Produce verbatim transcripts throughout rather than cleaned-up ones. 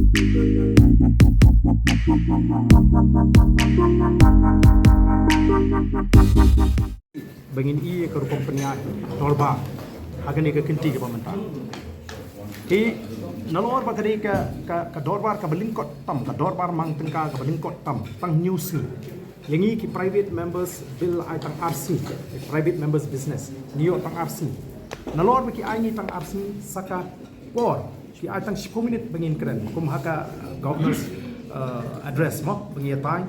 Ba ngin ïoh ka rukom pynïaid dorbar ha kane ka kynti kaba mynta. Te nalor ba ka dei ka, ka, ka dorbar kaba lyngkot tam, ka dorbar mang tyngka kaba lyngkot tam, tang hynñiew sngi. Ïa ngi ki private members bill ai tang ar sngi, private members business, ngi ïoh tang ar sngi. Nalor ba ki ai ngi tang ar sngi, sa ka por ki ai tang shiphew minit ba ngin kren, kum ha ka, uh, governor's, uh, address mo ba ngi ïatai.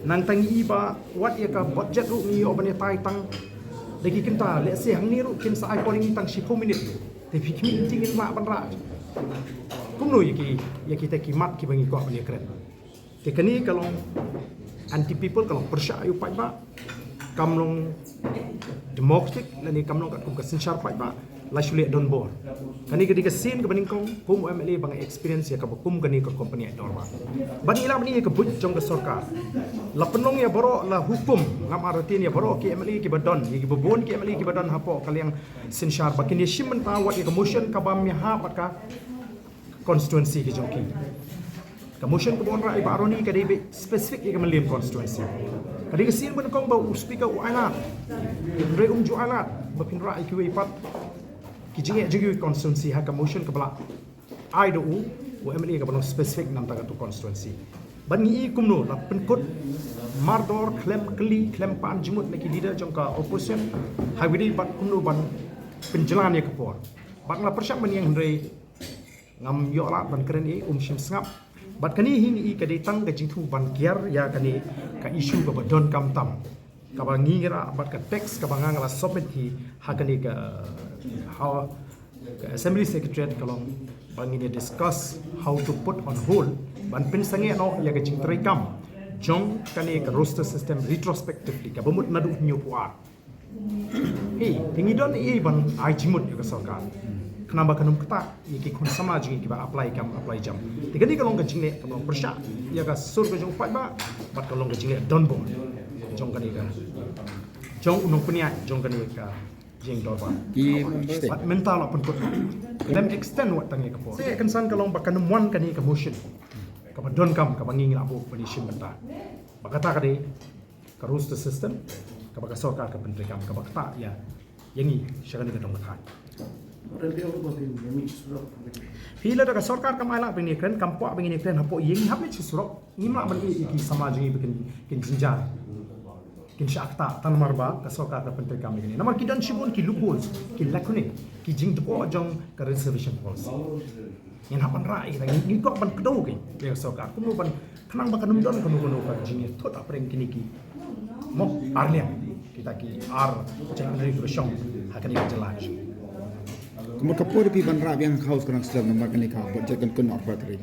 Nangta ngi i ba wat ïa ka budget ruh ngi ïoh ban ïatai tang da ki kynta, lehse hangne ruh kin sa ai por ïa ngi tang shiphew minit. Te phi khmih, te ngin lah ban rah kumno ïa ki, ïa kita ki mat kiba ngi kwah ban ïakren. Te kane ka long anti people, ka long pyrshah ïa u paidbah, kam long democratic lane kam long katkum ka synshar paidbah. La shu leh donbor. Kane ka dei ka sien kaba nyngkong kum u M L A ba nga experience ïa kaba kum kane ka company ïa dorbar. Ban ïa la ban ïa ka buit jong ka sorkar, la pynlong ïa baroh, la hukum, ngam artatien ïa baroh ki M L A kiba don, ïa kiba bun ki M L A kiba don hapoh ka liang synshar ba kin ïa shim bynta wat ïa ka motion kaba ym ïahap bad ka constituency ka jong ki. Ka motion kaba wanrah ïa i Bah Ronnie ka dei beit specific ïa ka Mylliem constituency. Ka dei ka sien ba nyngkong ba u speaker u ai lad, hynrei um ju ai lad ba phin rah ïa kiwei pat ki jingeh jong kiwei constituency ha ka motion kaba la ai da u, u M L A kaba long specific na bynta katu constituency. Ban ngi i kumno la pynkut mardor, khlem kylli, khlem pan jingmut na ki leader jong ka opposition ha kaba ïadei bad kumno ban pynjlan ïa ka por. Bad nga la pyrshang ban ïeng hynrei ngam ïoh lad ban kren, i um shym sngap. Bad kane hi ngi i ka dei tang ka jingthmu ban kiar ïa kane ka issue kaba donkam tam, kaba ngi ngi rah bad ka text kaba nga nga la submit hi ha kane ka, ha ka Assembly Secretariat, ka long ba ngin ïa discuss how to put on hold ban pynsangeh noh ïa ka jingtrei kam jong kane ka roster system retrospectively kaba mut naduh hynñiewphew ar. Ei, te ngi don ei ban ai jingmut ïa ka sorkar khnang ba kan ym ktah ïa ki khun samla jong ngi kiba apply kam apply jam. Te kane ka long ka jingleh kaba pyrshah ïa ka sur ka jong u paidbah bad ka long ka jingleh donbor jong kane ka, jong u nongpynïaid jong kane ka jingdorbar. Ki bad mynta la pynkut, khlem extend wat tang ïa ka por. Te kynsan ka long ba kan ym wan kane ka motion kaba donkam kaba ngi ngi la buh ban ïa shim bynta. Ba kata ka dei ka roster system kaba ka sorkar ka pyntreikam kaba ktah ïa, ïa ngi sha kane ka dong ka thaiñ. Phi, lada ka sorkar kam ai lad ba ngin ïakren, kam kwah ba ngin ïakren hapoh ïing, hap leit sha surok. Ngim lah ban ïeh ïa ki samla jong ngi ba kin, kin jynjar, kin shah ktah tang namar ba ka sorkar ka pyntreikam ïa kane. Namar ki don shibun ki loopholes, ki lacune, ki jingdkhoh jong ka reservation policy. Ngin hap ban rah ïa kita, ngi, ngi kwah ban kdew ïa ka sorkar kumno ban, khnang ba kan ym don kano kano ka jingïathut hapdeng kine ki, mo, ar liang, kita ki ar jaitbynriew kiba shong ha kane ka jylla. Kumno ka por phi ban rah biang ha House ka dang slem namar kane ka budget kan kynnoh arphew tarik.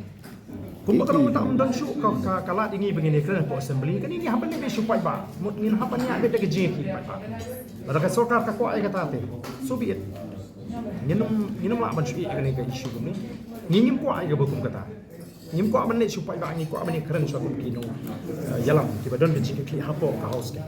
Kumno ka dang, mynta ym don shuh ka, ka, ka lad ïa ngi ba ngin ïakren hapoh Assembly. Kane ngi hap ban leh beit sha u paidbah. Mut ngin hap ban ïa beit da ka jingïakhih paidbah. Lada ka sorkar ka kwah ïa kata te, so be it. Ngin ym, ngin ym lah ban shu ïeh ïa kane ka issue kumne. Ngi ngim kwah ïa kaba kum kata. Ngim kwah ban leh sha u paidbah, ngi kwah ban ïakren sha kum ki nong, eh, ïalam kiba don ka jingkitkhlieh hapoh ka House ka.